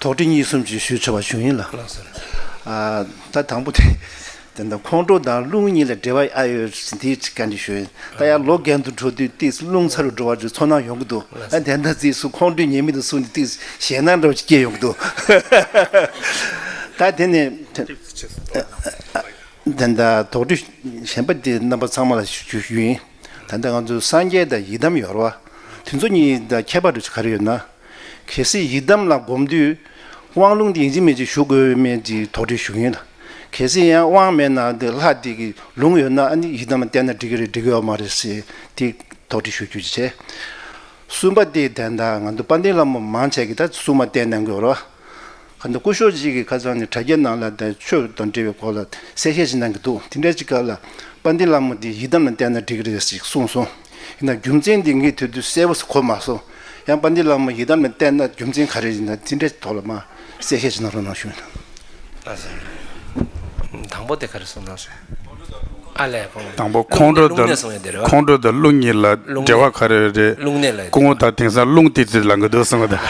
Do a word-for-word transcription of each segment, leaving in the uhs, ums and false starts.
དོགས་འདྲི་གཉིས་གསུམ་ཅིག་ཞུ་ཆོག་པ་ཞུ་ཡིན་ལ། ལགས་སོ། ཨ། ད་དང་པོ་དེ། དེ་འདྲ་ཁོང་ཁྲོ་དང་རླུང་གཉིས་ལ་འབྲེལ་བ་ཨ་ཡོད་ཟེར་དེའི་བཀའ་འདྲི་ཞུ་ཡིན། ད་ཡང་ལོ་རྒན་དུ་འགྲོ་དུས་ཏིས་རླུང་ཚ་རུ་འགྲོ་བ་ཚོ་ཚོར་སྣང་ཡོང་གི་འདུག་ཨ། དེ་འདྲ་ཙིག་སུ་ཁོང་ཁྲོའི་ཉེས་དམིགས་དང་སུ་ནི་ཏིས་ཞེད་སྣང་འདྲ་བ་ཅིག་སྐྱེ་ཡོང་གི་འདུག་ད་དེ་ནས་དེ་འདྲ་དོགས་འདྲི་གཞན་པ་དེ་རྣམ་པ་ཚང་མ་ལ་ཞུ་ཞུ་ཡིན། ད་ལྟ་ང་ཚོ་སངས་རྒྱས་དང་ཡི་དམ་ཡོད་རེད་བ། དེ་ཚོ་གཉིས་དང་ཁྱད་པར་དུ་ག་རེ་ཡོད་ན། གལ་སྲིད་ཡི་དམ་ལ་སྒོམ་དུས་དབང་ལུང་དེ་ཡིན་གཅིག་མིན་གཅིག་ཞུ་དགོས་མེད་ཀྱི་དོགས་འདྲི་ཞུ་གི་ཡིན་ལ། གལ་སྲིད་ཡང་དབང་མེད་ན་དེ་ལྷ་དེ་གི་ལུང་ཡོད་ན་ཨ་ནི་ཡི་དམ་ལ་བསྟེན་ན་འགྲིག་གི་རེད་འགྲིག་གི་ཡོད་མ་རེད་ཟེར་དེ་དོགས་འདྲི་ཞུ་རྒྱུ་བྱས། གསུམ་པ་དེ་དེ་འདྲ་ང་ཚོ་དཔལ་ལྡན་ལྷ་མོ་མང་ཆེ་གི་ད་སྲུང་མ་བསྟེན་གནང་གི་ཡོད་རེད། ག་འདི་སྐུ་ཞབས་ཅིག་གིས་ཁ་སང་ནས་དྲ་རྒྱའི་ནང་ལ་དེ་ཆོས་དང་འབྲེལ་བའི་སྐོར་ལ་གསལ་བཤད་ཅིག་གནང་གི་འདུག་དེ་འདྲའི་ཅིག་སྐབས་ལ་དཔལ་ལྡན་ལྷ་མོ་འདི་ཡི་དམ་ལ་བསྟེན་ན་འགྲིག་གི་རེད་ཅེས་གསུངས་སོང་། ཡིན་ན་རྒྱུ་མཚན་འདི་ངས་དེ་དུས་གསལ་པོ་གོ་མ་སོང་། ཡང་དཔལ་ལྡན་ལྷ་མོ་ཡི་དམ་ལ་བསྟེན་ན་རྒྱུ་མཚན་ག་རེ་ཡིན་ན་དེ་འདྲའི་ཐོག་ལ་མ་གསལ་བཤད་ཅིག་གནང་རོགས་གནང་ཞུ། ལགས་སོ། དང་པོ་དེ་ག་རེ་གསུངས་གནང་སོང་། ཨ་ལས་ཁོང་། དང་པོ་ཁོང་ཁྲོ་རླུང་ནད་དང་གསུངས་ཡོད་དེ་རེད་བ། ཁོང་ཁྲོ་དང་རླུང་གཉིས་ལ་རླུང་འབྲེལ་བ་ག་རེ་རེད། རླུང་ནད་ལ་ཡོད་སྐུ་དེ་ངོ་རེད། ད་དེང་སང་རླུང་ཏི་ཙི་ལངས་གི་འདུག་གསུངས་གི་འདུག་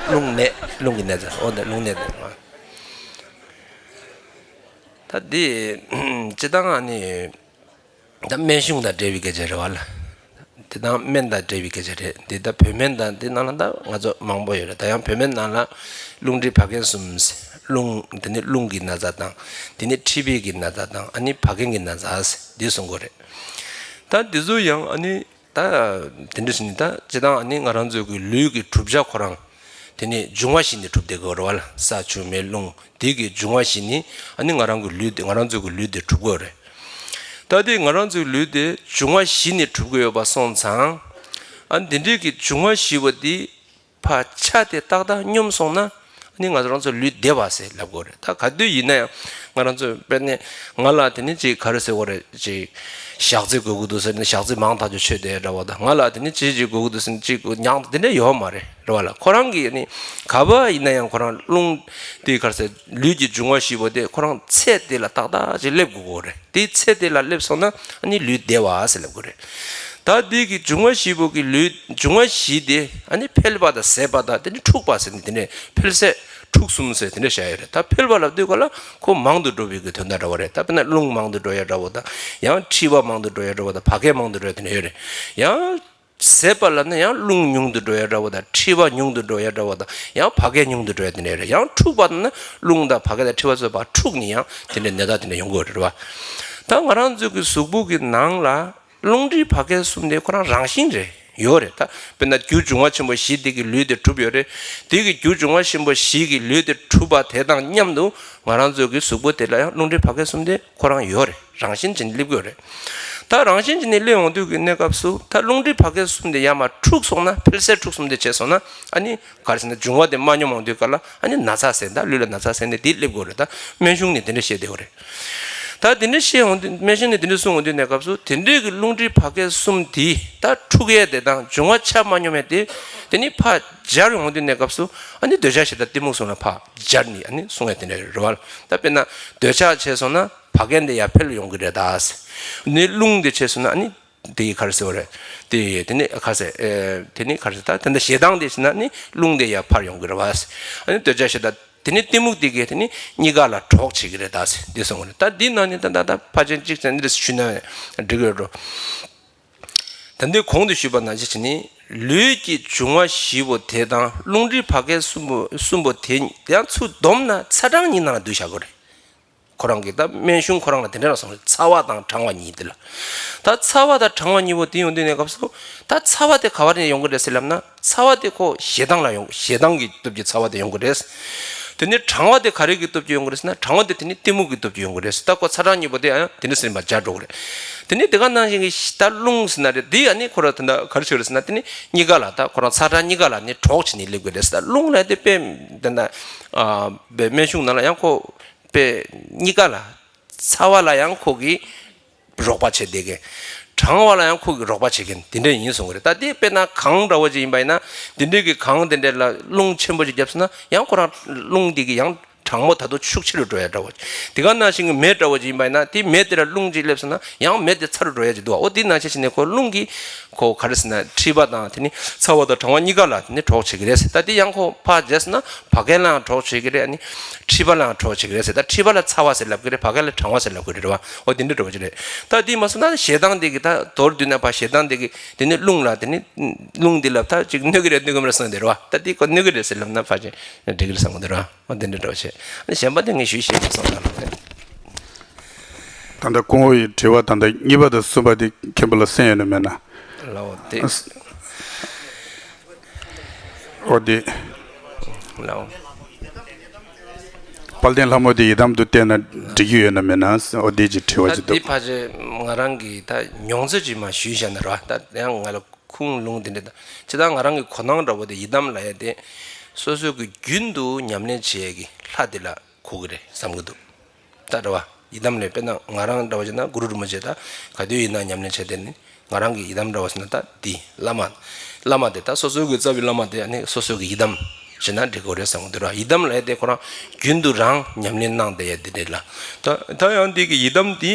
རླུང་ནད། རླུང་གི་ནད་ཟེར། འོ་དེ་རླུང་ནད་དེ་རེད་བ། ད་འདི་སྤྱིར་བཏང་ཨ་ནི་ད་སྨན་གཞུང་དང་འབྲེལ་བའི་སྐད་ཆ་རེད་བ་ལ། དེ་དང་སྨན་དང་འབྲེལ་བའི་སྐད་ཆ་རེད། འདི་ད་བོད་སྨན་དང་དེ་ནང་ལ་ད་ང་ཚོ་མང་པོ་ཡོད་རེད། ད་ཡང་བོད་སྨན་ནང་ལ་རླུང་མཁྲིས་བད་ཀན་གསུམ་ཟེར། རླུང་དེ་ནི་རླུང་གི་ན་ཚ་དང་། དེ་ནི་མཁྲིས་པའི་གི་ན་ཚ་དང་ཨ་ནི་བད་ཀན་གྱི་ན་ཚ་ཟེར་འདི་གསུང་གི་རེད། ད་འདི་ཚོ་ཡང་ཨ་ནི་ད་དེ་འདྲ་ཟེར་ནི་ད་སྤྱིར་བཏང་ཨ་ནི་ང་རང་ཚོའི་གི་ལུས་ཀྱི་གྲུབ་ཆ་ཁོ་རང་དེ་ནི་འབྱུང་བ་བཞི་ནས་གྲུབ་བསྡད་ཀྱི་ཡོད་རེད་བ་ལ། ས་ཆུ་མེ་རླུང་དེ་གི་འབྱུང་བ་བཞི་ནི་ཨ་ནི་ང་རང་གི་ལུས་དེ་ང་རང་ཚོའི་གི་ལུས་དེ་གྲུབ་ཀྱི་ཡོད་རེད། ད་དེ་ང་རང་ཚོའི་ལུས་དེ་འབྱུང་བ་བཞི་ནས་གྲུབ་ཀྱི་ཡོད་པ་སོང་ཙང་། ཨ་ནི་དེ་འདྲའི་གི་འབྱུང་བ་བཞི་པོ་དེ་ཕར་ཆ་དེ་ཏག་ཏག་སྙོམས་སོང་ན་ཨ་ནི་ང་རང་ཚོ་ལུས་བདེ་བ་ཟེར་ལབ་དགོས་རེད། ད་ག་དུས་ཡིན་ན་ཡང་ང་རང་ཚོ་དཔེར་ན་ང་ལ་དེ་ནི་ཅིག་ག་རེ་ཟེར་དགོས་རེད། ཅིག་ཞག་རྩི་དགོས་ཀྱི་འདུག་ཟེར་ནས་ཞག་རྩི་མང་ཐག་ཆོད་མཆོད་བསྡད་འདྲ་བོ་དང་། ང་ལ་དེ་ནི་ཅི་ཅིག་དགོས་ཀྱི་འདུག་ཟེར་ནས་ཅིག་ཉག་དེ་འདྲ་ཡོད་མ་རེད། རེད་བ་ལ། ཁོ་རང་གིས་ནི་ག་པར་ཡིན་ན་ཡང་ཁོ་རང་རླུང་དེ་ག་རེ་ཟེར་ལུས་ཀྱི་འབྱུང་བ་བཞི་པོ་དེ་ཁོ་རང་ཚད་དེ་ལ་ཏག་ཏག་ཅིག་སླེབས་དགོས་ཀྱི་རེད། དེའི་ཚད་དེ་ལ་སླེབས་སོང་ན་ཨ་ནི་ལུས་བདེ་བ་ཟེར་ལབ་དགོས་རེད། ད་དེ་གི་འབྱུང་བ་བཞི་པོ་གི་ལུས་འབྱུང་བ་བཞི་དེ་ཨ་ནི་འཕེལ་བ་དང་ཟད་པ་དང་དེ་ནི་འཁྲུགས་པ་ཟེར་ནས་དེ་ནས་འཕེལ་ཟད་འཁྲུགས་གསུམ་ཟེར་དེ་འདྲ་བཤད་ཡོད་རེད། ད་འཕེལ་བ་ལབ་དུས་ག་ལ་ཁོ་མང་དུ་འགྲོ་བའི་གི་དོན་དག་འདྲ་བོ་རེད། ད་དཔེར་ན་རླུང་མང་དུ་འགྲོ་ཡ་འདྲ་བོ་དང་། ཡང་མཁྲིས་པ་མང་དུ་འགྲོ་ཡ་འདྲ་བོ་དང་། བད་ཀན་མང་དུ་འགྲོ་ཡ་དེ་འདྲ་ཡོད་རེད། ཡང་ཟད་པ་ལབ་ན་ཡང་རླུང་ཉུང་དུ་འགྲོ་ཡ་འདྲ་བོ་དང་། མཁྲིས་པ་ཉུང་དུ་འགྲོ་ཡ་འདྲ་བོ་དང་། ཡང་བད་ཀན་ཉུང་དུ་འགྲོ་ཡ་དེ་འདྲ་ཡོད་རེད། ཡང་འཁྲུགས་པ་ལབ་ན་རླུང་དང་བད་ཀན་དང་མཁྲིས་པ་ཚོ་ཕར་འཁྲུགས་ནས་ཡང་དེ་འདྲའི་ནད་རྟགས་དེ་འདྲ་ཡོང་གི་ཡོད་རེད་བ། ད་ང་རང་ཚོའི་གི་གཟུགས་པོ་གི་ནང་ལ་རླུང་མཁྲིས་བད་ཀན་གསུམ་དེ་ཁོ་རང་རང་བཞིན་རེད། ཡོད་རེད། ད་དཔེར་ན་རྒྱུ་འབྱུང་བ་ཆེན་པོ་བཞི་དེ་གི་ལུས་དེ་གྲུབ་ཡོད་རེད། དེ་གི་རྒྱུ་འབྱུང་བ་ཆེན་པོ་བཞི་གི་ལུས་དེ་གྲུབ་པ་དེ་དང་མཉམ་དུ་ང་རང་ཚོའི་གི་གཟུགས་པོ་དེ་ལ་ཡང་རླུང་མཁྲིས་བད་ཀན་གསུམ་དེ་ཁོ་རང་ཡོད་རེད། རང་བཞིན་ཅན་སླེབས་ཀྱི་ཡོད་རེད། ད་རང་བཞིན་ཅན་ནས་སླེབས་ཡོང་དུས་ཀྱི་གནས་སྐབས་སུ་ད་རླུང་མཁྲིས་བད་ཀན་གསུམ་དེ་ཡར་མར་འཁྲུགས་སོང་ན། འཕེལ་ཟད་འཁྲུགས་གསུམ་དེ་བྱས་སོང་ན་ཨ་ནི་ག་རེ་ཟེར་ན་འབྱུང་བ་དེ་མ་སྙོམས་ཡོང་དུས་ག་ལ་ཨ་ནི་ན་ཚ་ཟེར། ད་ལུས་ལ་ན་ཚ་ཟེར་ནས་དེ་སླེབས་ཀྱི་ཡོད་རེད། ད་སྨན་གཞུང་ནས་དེ་འདྲ་བཤད་བསྡད་ཡོད་རེད། ད་དེ་འདྲ་བཤད་ཡོང་དུས་སྨན་གཞུང་ནས་དེ་འདྲ་གསུང་ཡོང་དུས་གནས་སྐབས་སུ་དེ་འདྲའི་གི་རླུང་མཁྲིས་བད་ཀན་གསུམ་དེ་ད་འཁྲུགས་ཡས་དེ་དང་འབྱུང་བ་ཆ་མ་སྙོམས་ཡས་དེ་དེ་ནི་ཕར་སྦྱར་ཡོང་དུས་གནས་སྐབས་སུ་ཨ་ནི་འདོད་ཆགས་ཞེ་སྡང་གཏི་མུག་གསུམ་ལ་ཕར་སྦྱར་ནས་ཨ་ནི་གསུང་ཡས་དེ་འདྲ་རེད་བ། ད་དཔེར་ན་འདོད་ཆགས་བྱས་སོང་ན་བད་ཀན་དེ་ཡར་འཕེལ་ཡོང་གི་རེད། ད་ནི་རླུང་དེ་བྱས་སོང་ན་ཨ་ནི་དེ་ཡི་ག་རེ་ཟེར་བ་རེད། དེ་དེ་ནི་ག་རེ་ཟེར། ཨེ། དེ་ནི་ག་རེ་ཟེར། ད་དེ་འདྲ་ཞེ་སྡང་དེ་བྱས་ན་ནི་རླུང་དེ་ཡར་འཕར་ཡོང་གི་རེད་བ། ཨ་ནི་འདོད་ཆགས་ཞེ་སྡང་དེ་ནི་གཏི་མུག་དེ་གས་དེ་ནི་གཉིས་ཀ་ལ་གྲོགས་བྱེད་ཀྱི་རེད། ད་ཟེར་འདི་གསུང་གི་རེད། ད་འདི་ནང་ནས་ད་ད་ད་ཕལ་ཆེར་གཅིག་ཙམ་འདི་འདྲ་ཞུས་ན་འགྲིག་གི་རེད་འགྲོ། ད་འདི་གོང་དུ་ཞུས་པ་ནང་བཞིན་བྱས་ནས་ལུས་ཀྱི་འབྱུང་བ་བཞི་པོ་དེ་དང་རླུང་མཁྲིས་བད་ཀན་གསུམ་པོ་གསུམ་པོ་དེ་ཡང་ཚུར་བསྡོམས་ན་ཚ་གྲང་གཉིས་ནང་ལ་བསྡུས་བཞག་དགོས་རེད། ཁོ་རང་གིས་ད་སྨན་གཞུང་ཁོ་རང་ལ་དེ་འདྲ་རང་གསུངས་རེད། ཚ་བ་དང་གྲང་བ་གཉིས་དེ་ལ། ད་ཚ་བ་དང་གྲང་བ་གཉིས་པོ་དེ་ཡོང་དུས་གནས་སྐབས་སུ་ད་ཚ་བ་དེ་ག་བ་ནས་ཡོང་གི་རེད་ཟེར་ལབ་ན། ཚ་བ་དེ་ཁོ་ཞེ་སྡང་ལ་ཡོང་། ཞེ་སྡང་གི་སྟོབས་ཀྱིས་ཚ་བ་དེ་ཡོང་གི་རེད། དེ་ནས་གྲང་བ་དེ་ག་རེ་གི་སྟོབས་ཀྱིས་ཡོང་གི་རེད་ཟེར་ན། གྲང་བ་དེ་དེ་ནི་གཏི་མུག་གི་སྟོབས་ཀྱིས་ཡོང་གི་རེད། ད་ཁོ་ཚ་གྲང་གཉིས་པོ་དེ་ཡང་དེ་ནི་ཟིན་པ་སྦྱར་འགྲོ་གི་རེད། དེ་ནི་དེ་ག་ནང་བཞིན་གྱི་ད་རླུང་ཟེར་ན་རེད། དེ་ཡང་ནི་ཁོ་ར་ད་ག་རེ་བྱེད་ཀྱི་རེད་ཟེར་ན། དེ་ནི་གཉིས་ཀ་ལ་ད་ཁོ་རང་ཚ་གྲང་གཉིས་ཀ་ལ་ནི་གྲོགས་བྱས་ནས་སླེབས་ཀྱི་རེད་ཟེར། ད་རླུང་ལ་དེ་དཔེ་དེ་ན་ཨ་སྨན་གཞུང་ནང་ལ་ཡང་ཁོ་དཔེ་གཉིས་ཀ་ལ། ཚ་བ་ལ་ཡང་ཁོ་གིས་རོགས་པ་བྱེད་བསྡད་མཁན། གྲང་བ་ལ་ཡང་ཁོ་གིས་རོགས་པ་བྱེད་མཁན་དེ་འདྲ་ཡིན་གསུང་གི་རེད། ད་དེ་དཔེར་ན་གངས་འདྲ་བོ་ཅིག་ཡིན་པ་ཡིན་ན། དེ་འདྲའི་གི་གངས་དེ་འདྲ་ལ་རླུང་ཆེན་པོ་ཅིག་བརྒྱབ་སོང་ན་ཡང་ཁོ་རང་རླུང་དེ་གིས་ཡང་ གྲང་མོ་ད་དུང་ཤུགས་ཆེ་རུ་འགྲོ་ཡ་འདྲ་བོ། དེ་ག་ནང་བཞིན་གྱི་མེ་འདྲ་བོ་ཅིག་ཡིན་པ་ཡིན་ན་དེ་མེ་དེ་ལ་རླུང་ཅིག་སླེབས་སོང་ན་ཡང་མེ་དེ་ཚ་རུ་འགྲོ་ཡ་ཅིག་འདུག་འོ་དེ་ནང་བཞིན་བྱས་ནས་ཁོ་རླུང་གིས་ཁོ་ག་རེ་ཟེར་ན་མཁྲིས་པ་དང་དེ་ནི་ཚ་བ་དང་གྲང་བ་གཉིས་ཀ་ལ་དེ་ནི་གྲོགས་བྱེད་ཀྱི་རེད་ཟེར། ད་དེ་ཡང་ཁོ་ཕར་བྱས་སོང་ན་བ་གན་ལའང་གྲོགས་བྱེད་ཀྱི་རེད། ཨ་ནི་མཁྲིས་པ་ལའང་གྲོགས་བྱེད་ཀྱི་རེད་ཟེར། ད་མཁྲིས་པ་ལ་ཚ་བ་ཟེར་ལབ་ཀྱི་རེད། བ་གན་ལ་གྲང་བ་ཟེར་ལབ་ཀྱི་རེད་བ། འོ་དེ་འདྲ་འདྲ་བོ་ཅིག་རེད། ད་དེ་མ་སོང་ན་ཞེ་སྡང་དེ་གི་ད་མདོར་བསྡུས་ན་ཕར་ཞེ་སྡང་དེ་གི་དེ་ནི་རླུང་ལ་དེ་ནི་རླུང་འདི་ལ་ད་ཅིག་གནོད་ཀྱི་རེད་གནོད་ཀྱི་མ་རེད་བསམ་གྱི་རེད་བ། ད་དེ་ཁོ་གནོད་ཀྱི་རེད་ཟེར་ལབ་ན་ཕར་ཅིག་འགྲིག་གི་རེད་བསམ་གྱི་འདུག་ར། འོ་དེ་འདྲ་འདྲ་བོ་བྱས། གཞན་པ་དེ་ངས་ཞུས་ཤེས་ཀྱི་སོང་ད་ལ། ད་ལྟ་སྐུ་ངོ་ཡི་དྲི་བ་ད་ལྟ་གཉིས་པ་དང་གསུམ་པ་དེ་མཁན་པོ་ལ་གསན་ཡོད་ན་མེད་ན། ལའོ་དེ། འོ་དེ། ལའོ། དཔལ་ལྡན་ལྷ་མོ་དེ་ཡི་དམ་དུ་བསྟེན་ན་འགྲིག་གི་ཡོད་ན་མེད་ན། འོ་དེ་ཅིག་དྲི་བ་ད་ཅིག་འདུག་དེ་ཕལ་ཆེར་ང་རང་གིས་ད་མྱོང་ཚོར་ཅིག་མ་ཞུས་བཞག་ན་ར། ད་ཡང་ང་ལ་ཁུངས་ལུང་དེ་འདྲ་ད་ཇི་ལྟར་ང་རང་གི་གོ་སྣང་འདྲ་བོ་དེ་ཡི་དམ་ལབ་ཡ་དེ་སོ་སོ་གི་རྒྱུན་དུ་ཉམས་ལེན་བྱེད་ཡ་གི་ལྷ་དེ་ལ་གོ་གི་རེད་བསམ་གི་འདུག་ད་རེད་བ། ཡི་དམ་ལས་དཔེར་ན་ང་རང་འདྲ་བ་བྱས་ན་གུ་རུ་རིན་པོ་ཆེ་ད་ག་དུས་ཡིན་ན་ཉམས་ལེན་བྱས་ཏེ་ནི་ང་རང་གི་ཡི་དམ་འདྲ་བ་ཟེར་ན་ད་འདི་བླ་མ། བླ་མ་དེ་ད་སོ་སོའི་གི་རྩ་བའི་བླ་མ་དེ་ཨ་ནི་སོ་སོའི་གི་ཡི་དམ་བྱས་ན་འགྲིག་གི་རེད་བསམ་གི་འདུག་ར། ཡི་དམ་ལས་དེ་ཁོ་རང་རྒྱུན་དུ་རང་ཉམས་ལེན་གནང་བསྡད་ཡ་དེ་རེད་ལ། ད་ད་ཡང་འདི་གི་ཡི་དམ་དེ་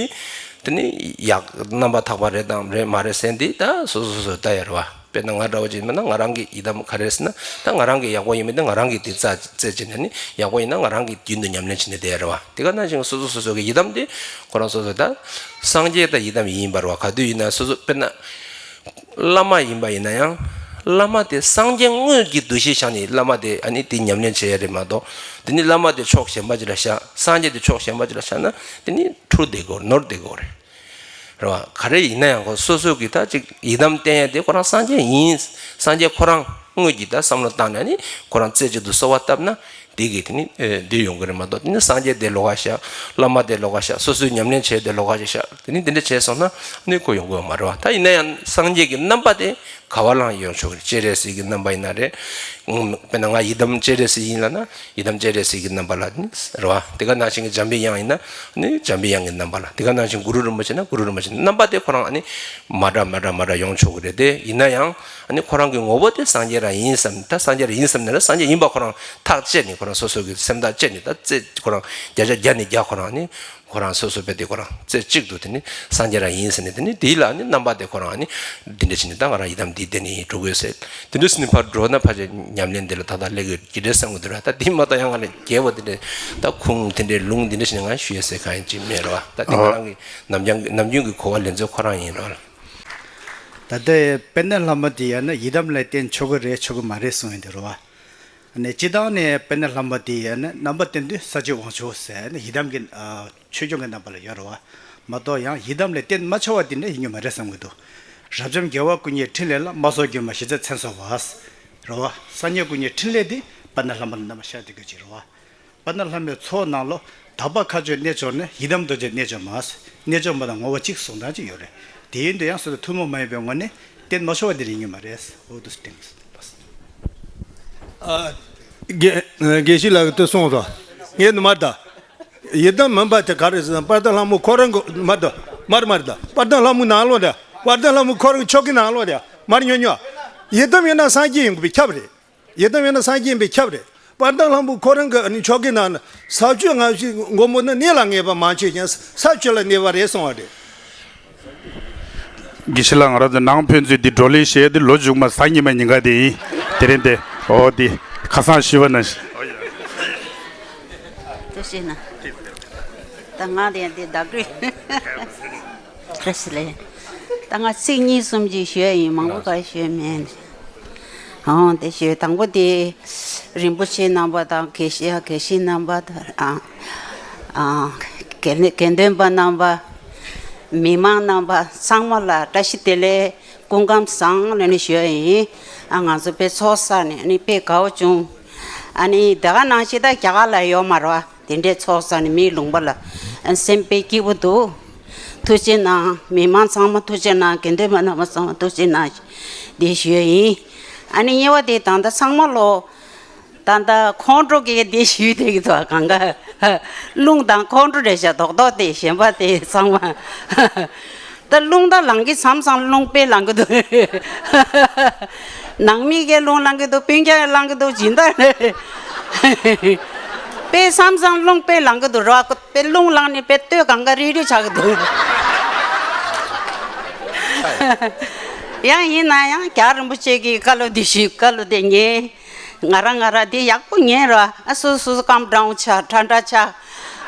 དེ་ནི་ཡག་རྣམ་པ་དག་པ་རེད་དམ་རེད་མ་རེད་ཟེར་འདི་ད་སོ་སོ་སོ་སོ་ལྟ་ཡ་རེད་བ། དཔེར་ན་ང་འདྲ་བོ་ཅིག་ཡིན་ན་ང་རང་གི་ཡི་དམ་ག་རེ་ཟེར་ན་ད་ང་རང་གི་ཡག་པོ་ཡིན་མིན་དེ་ང་རང་གིས་དེ་རྩ་རྩད་བྱས་ནས་ནི་ཡག་པོ་ཡིན་ན་ང་རང་གིས་རྒྱུན་དུ་ཉམས་ལེན་བྱས་ནས་བསྡད་ཡ་རེད་བ། དེ་ག་ནང་བཞིན་སོ་སོ་སོ་སོ་གི་ཡི་དམ་དེ་ཁོ་རང་སོ་སོ་ད་སངས་རྒྱས་དང་ཡི་དམ་ཡིན་པ་རེད་བ། ག་དུས་ཡིན་ན་སོ་སོ་དཔེར་ན་བླ་མ་ཡིན་པ་ཡིན་ན་ཡང་བླ་མ་དེ་སངས་རྒྱས་དངོས་ཀྱི་འདུ་ཤེས་བཞག་ནས་བླ་མ་དེ་ཨ་ནི་དེ་ཉམས་ལེན་བྱེད་ཡ་རེད་མ་གཏོགས་དེ་ནི་བླ་མ་དེ་ཕྱོགས་གཞན་པ་ཅིག་ལ་བཞག་སངས་རྒྱས་དེ་ཕྱོགས་གཞན་པ་ཅིག་ལ་བཞག་ན་དེ་ནི་འཁྲུལ་བསྡད་དགོས་ནོར་བསྡད་དགོས་རེད། རེད་བ། ག་རེ་ཡིན་ན་ཡང་ཁོ་སོ་སོ་གི་ད་ཅིག་ཡི་དམ་བསྟེན་ཡ་དེ་ཁོ་རང་སངས་རྒྱས་ཡིན། སངས་རྒྱས་ཁོ་རང་དངོས་ཀྱི་ད་བསམ་བློ་བཏང་ནས་ནི་ཁོ་རང་རྩེ་གཅིག་ཏུ་གསོལ་བ་བཏབ་ན་དེ་གི་དེ་ནི་ཨེ་འདི་ཡོང་གི་རེད་མ་གཏོགས་དེ་ནི་སངས་རྒྱས་དེ་ལོགས་ཀ་བཞག་བླ་མ་དེ་ལོགས་ཀ་བཞག་སོ་སོའི་ཉམས་ལེན་བྱས་དེ་ལོགས་ཀ་ཅིག་བཞག་དེ་ནི་དེ་འདྲ་བྱས་སོང་ན་ནི་ཁོ་ཡོང་གི་ཡོད་མ་རེད་བ། ད་ཡིན་ན་ཡང་སངས་རྒྱས་ཀྱི་རྣམ་པ་དེ་ག་བ་ལའང་ཡོང་ཆོག་གི་རེད། སྤྱན་རས་གཟིགས་ཀྱི་རྣམ་པ་ཡིན་ན་རེད། དཔེར་ན་ང་ཡི་དམ་སྤྱན་རས་གཟིགས་ཡིན་ལབ་ན། ཡི་དམ་སྤྱན་རས་གཟིགས་ཀྱི་རྣམ་པ་ལ་ནི་རེད་བ། དེ་ག་ནང་བཞིན་གྱི་འཇམ་པའི་དབྱངས་ཡིན་ན་ནི་འཇམ་པའི་དབྱངས་ཀྱི་རྣམ་པ་ལ། དེ་ག་ནང་བཞིན་གུ་རུ་རིན་པོ་ཆེ་ན་གུ་རུ་རིན་པོ་ཆེ་རྣམ་པ་དེ་ཁོ་རང་ཨ་ནི་མ་འདྲ་མ་འདྲ་མ་འདྲ་ཡོང་ཆོག་གི་རེད་དེ། ཡིན་ན་ཡང་ཨ་ནི་ཁོ་རང་གི་ངོ་བོ་དེ་སངས་རྒྱས་རང་ཡིན་བསམ་ད་སངས་རྒྱས་རང་ཡིན་བསམ་ན་ར་སངས་རྒྱས་ཡིན་པ་ཁོ་རང་ཐག་བཅད་ནས་ཁོ་རང་སོ་སོ་གི་སེམས་ཐག་བཅད་ནས་ད་རྩེ་ཁོ་རང་བརྒྱ་ཆ་བརྒྱ་ནས་བརྒྱ་ཁོ་རང་ཨ་ནི། ཁོ་རང་སོ་སོ་བས་དེ་ཁོ་རང་རྩེ་གཅིག་ཏུ་དེ་ནི་སངས་རྒྱས་རང་ཡིན་ཟེར་ནས་དེ་ནི་དེའི་ལ་ནི་རྣམ་པ་དེ་ཁོ་རང་ནི་འདི་འདྲ་བྱས་ནས་ད་ང་རང་ཡི་དམ་འདི་བསྟེན་ནས་ཡིན་འགྲོ་དགོས་ཟེར་དེ་འདྲ་ཟེར་ནས་ཕར་འགྲོ་ན་ཕལ་ཆེར་ཉམས་ལེན་འདི་ལ་ཏག་ཏག་སླེབས་ཀྱི་རེད་བསམ་གྱི་འདུག་ར། ད་དེ་མ་གཏོགས་ཡང་ང་ལ་རྒྱས་པ་དེ་འདྲ་ད་ཁུངས་དེ་འདྲའི་ལུང་འདི་འདྲ་བྱས་ནས་ང་ཞུ་ཡས་ཟེར་གང་ཡང་ཅིག་མེད་ར་བ། ད་དེ་ང་རང་གི་ནམ་རྒྱུན་ནམ་རྒྱུན་གྱི་གོ་བ་ལེན་ཚུལ་ཁོ་རང་ཡིན་ར་བ། ད་ལྟའི་དཔལ་ལྡན་ལྷ་མོ་དེ་ཡང་ན་ཡི་དམ་ལ་བསྟེན་ཆོག་གི་རེད་ཆོག་གི་མ་རེད་གསུངས་ཡོད་འདི་ར་བ། ནས་སྤྱི་བཏང་ནས་དཔལ་ལྡན་ལྷ་མོ་དེ་ཡང་ན་རྣམ་པ་བསྟན་དུས་ས་བཅུད་དབང་ཕྱུག་ཟེར་ནས་ཡི་དམ་གྱི་ཨ་ཆོས་སྐྱོང་གི་རྣམ་པ་ལ་ཡོད་རེད་བ། མ་གཏོགས་ཡང་ཡི་དམ་ལ་བསྟེན་མ་ཆོག་པ་དེ་འདྲ་ཡིན་རྒྱུ་མ་རེད་བསམ་གྱི་འདུག་རབ་འབྱམས་རྒྱལ་བ་སྐུ་གཉིས་ཕྲིན་ལས་ལ། མ་སོགས་སྒྱུ་མ་ཞེས་བྱ་མཚན་སོགས་པ། རེད་བ། སངས་རྒྱས་སྐུ་གཉིས་ཕྲིན་ལས་དེ་དཔལ་ལྡན་ལྷ་མོ་ལ་རྣམ་པར་ཤར་བསྡད་དགོས་ཀྱི་རེད་བ། དཔལ་ལྡན་ལྷ་མོའི་ཚོགས་ནང་ལོ། དག་པ་མཁའ་སྤྱོད་རྣལ་འབྱོར་ནི། ཡི་དམ་རྡོ་རྗེ་རྣལ་འབྱོར་མ། རྣལ་འབྱོར་མ་དང་ངོ་བོ་གཅིག་གསུང་སྟངས་གཅིག་ཡོད་རེད། དེ་ཡིན་དུས་ཡང་སོ་སོ་ཐུན་མོང་མ་ཡིན་པའི་ངོས་ནས་བསྟེན་མ་ཆོག་པ་དེ་རེད་ཡིན་མ་རེད། འོ་དུ་སྟེང་། ཨ། དགེ་དགེ་བཤེས་ལགས་ཀྱིས་དེ་གསུངས་སོང་། ངས་ནི་མར་ད། ཡི་དམ་མིན་པ་དེ་ག་རེ་ཟེར་ན་དཔལ་ལྡན་ལྷ་མོ་ཁོ་རང་གི་མར་ད། མར་མར་ད། དཔལ་ལྡན་ལྷ་མོའི་ནང་ལོགས་དེ། དཔལ་ལྡན་ལྷ་མོ་ཁོ་རང་གི་ཆོ་གའི་ནང་ལོགས་དེ། མར་ཉོ་ཉོ། ཡི་དམ་ཡིན་ན་སངས་རྒྱས་ཡིན་དགོས་པའི་ཁྱབ་རེད། ཡི་དམ་ཡིན་ན་སངས་རྒྱས་ཡིན་པའི་ཁྱབ་རེད། དཔལ་ལྡན་ལྷ་མོ་ཁོ་རང་གི་ཨ་ནི་ཆོ་གའི་ནང་ན་ས་བཅུ་ལྔ་བཅུའི་མགོན་པོ་ནི་གནས་ལ་ངེས་པ་མ་མཆིས་ཀྱང་ས་བཅུ་ལ་གནས་པ་རེད་གསུང་བ་རེད། དགེ་བཤེས་ལགས། ང་རང་ཚོ་ནང་ཕན་ཚུན་འདི་བགྲོ་གླེང་བྱས་ཏེ་ལོ་མཇུག་མ་གཟའ་ཉི་མ་ཉིན་ཀ་དེ་ཡིན། དེ་རིང་དེ་འོ་འདི་ཁ་སང་ཞུས་པ་ནང་བཞིན། དེ་བྱས་ན་ད་ང་དེ་འདི་བདག་གིས། བཀྲ་ཤིས་བདེ་ལེགས། ད་ང་ཚིག་གཉིས་གསུམ་ཅིག་ཞུ་ཡ་ཡིན། མང་པོ་ག་ཞུ་ཡ་མེད། ཨང་། དེ་ཞུ་དང་པོ་དེ་རིན་པོ་ཆེ་རྣམ་པ་དང་། དགེ་བཤེས་དགེ་བཤེས་རྣམ་པ་དང་། ཨ་ཨ་དགེ་དགེ་འདུན་པ་རྣམ་པ། མི་མང་རྣམ་པ་ཚང་མ་ལ་བཀྲ་ཤིས་བདེ་ལེགས། སྐུ་ཁམས་བཟང་ལབ་ནས་ཞུ་ཡ་ཡིན། ཨ་ང་ཚོ་དཔེ་ཚོགས་བསགས་ནས་ཨ་ནི་དཔེ་དགའ་བོ་བྱུང་། ཨ་ནི་དེ་ག་ནང་བཞིན་ད་རྒྱ་གར་ལ་ཡོད་མ་རེད་བ། དེ་འདྲའི་ཚོགས་བསགས་ནས་མིའི་ལུང་པ་ལ་སེམས་དཔེ་སྐྱིད་པོ་འདུག་ཐུགས་རྗེ་གནང་། མི་མང་ཚང་མ་ཐུགས་རྗེ་གནང་། དགེ་འདུན་པ་རྣམ་པ་ཚང་མ་ཐུགས་རྗེ་གནང་། འདི་ཞུ་ཡ་ཡིན། ཨ་ནི་གཉིས་པ་དེ་ད་ལྟ་ཚང་མ་ལོ། ད་ལྟ་ཁོང་ཁྲོ་གིས་འདི་ཞུས་བསྡད་ཀྱི་འདུག་གང་ག་རླུང་དང་ཁོང་ཁྲོ་རེད་ཤག་རྡོག་རྡོག་དེ་གཞན་པ་དེ་ཚང་མ། ད་རླུང་ད་ལངས་ཀྱི་མཚམས་མཚམས་རླུང་དཔེ་ལངས་ཀྱི་འདུག་ནང་མི་གིས་རླུང་ལངས་ཀྱི་འདུག་སྤུན་ཀྱག་ལངས་ཀྱི་འདུག་སྦྱིན་བདག་རེད། དཔེ་བསམ་བསམ་རླུང་དཔེ་ལངས་གི་འདུག་ར། དཔེ་རླུང་ལངས་ནས་དཔེ་སྟོད་གང་ག་རིག་རིག་ཆགས་གི་འདུག་ཡང་ཡིན་ན་ཡང་རྒྱལ་བ་རིན་པོ་ཆེ་གི་བཀའ་སློབ་འདི་ཞུས། བཀའ་སློབ་དེ་ཉན། ང་རང་ང་རང་འདི་ཡག་པོ་ཉན་ར། ཨ་སོ་སོ་སོ་ཀམ་ཌའུན་ཆགས། ཁྲ་ཁྲ་ཆགས།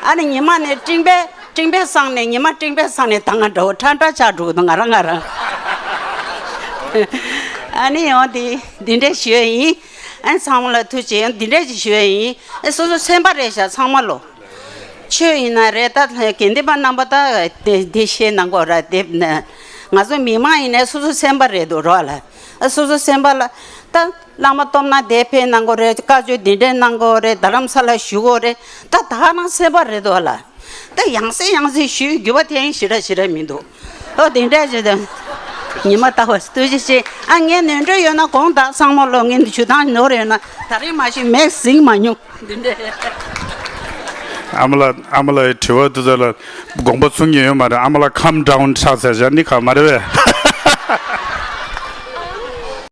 ཨ་ནི་ཉི་མ་ནས་སྤྲིང་པའི་སྤྲིང་པའི་སང་ནས་ཉི་མ་སྤྲིང་པའི་སང་ནས་ད་ང་འདྲ་བོ་ཁྲ་ཁྲ་ཆགས་འགྲོ་གི་འདུག་ང་རང་ང་རང་། ཨ་ནི་ཡང་འདི་འདི་འདྲས་ཞུ་ཡ་ཡིན། ཨ་ཚང་མ་ལ་ཐུགས་རྗེ་ཆེ། ཡང་འདི་འདྲས་ཅིག་ཞུ་ཡ་ཡིན། ཨ་སོ་སོ་སེམས་པ་རེད་ཤག་ཚང་མ་ལོ། ཆོས་ཡིན་ན་རེད། ད་དགེ་འདུན་པ་རྣམ་པ་ད་དེ་དེ་བཤད་གནང་དགོས་ར། དེ་ང་ཚོ་མི་མང་ཡིན་ནའི་སོ་སོ་སེམས་པ་རེད་འདུག་རོགས་ལ། ཨ་སོ་སོ་སེམས་པ་ལ་ད་བླ་མ་སྟོབས་ན་དེ་ཕེབས་གནང་དགོས་རེད། བཀའ་ཆོས་འདི་འདྲས་གནང་དགོས་རེད། རྡ་རམ་ས་ལ་བཞུགས་དགོས་རེད། ད་ད་ག་རང་སེམས་པ་རེད་འདུག་ལ། ད་ཡང་སེ་ཡང་སེ་ཞུས། འགྱུར་བ་ཐེབས་ཡིན་ཞེ་དྲག་ཞེ་དྲག་མི་འདུག་ཨོ་དེ་འདྲ་ཞིག་དང་། ཉི་མ་ལྟ་བ་ཐུགས་རྗེ་ཆེ། ཨ་ངས་ནོར་འཁྲུལ་ཡོད་ན་དགོངས་དག་ཚང་མ་ལོ། ངས་འདི་ཞུ་སྟངས་ནོར་ཡོད་ན་ད་རེས་མ་གཞི་མེད་གཟིགས་མ་མྱོང་། འདི་འདྲ། ཨ་མ་ལགས། ཨ་མ་ལགས་ཀྱི་དྲི་བ་དེ་ཚོ་ལ་དགོངས་པ་ཚོམ་གྱི་ཡོད་མ་རེད། ཨ་མ་ལགས་ཁམ་ཌའུན་ཆགས་ཟེར་བཞག་ནི་ག་མ་རེད་པས།